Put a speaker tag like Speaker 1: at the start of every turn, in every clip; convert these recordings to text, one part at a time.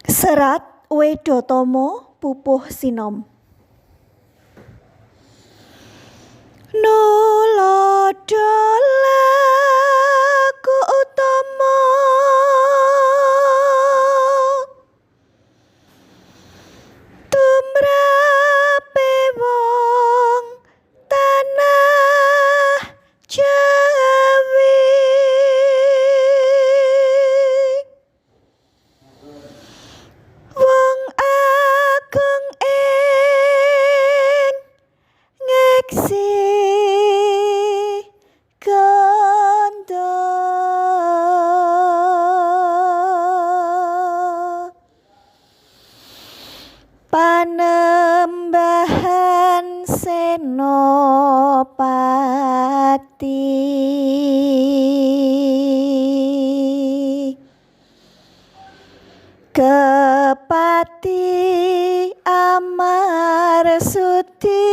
Speaker 1: Serat Wedhatama Pupuh Sinom. Nuladha laku utama tumrape wong tanah Jawi, wong agung ing ngeksi kandha panembahan Senopati Kepati Amar Sudi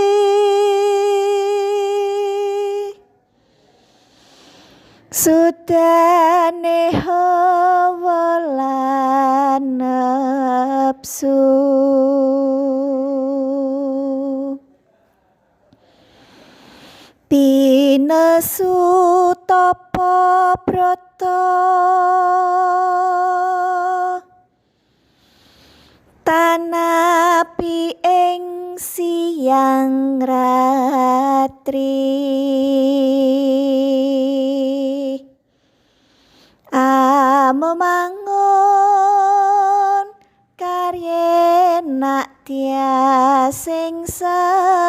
Speaker 1: sudane hawa lan nepsu pinesu tapa brata tanapi ing siang ratri amemangun karye nak sing sejati.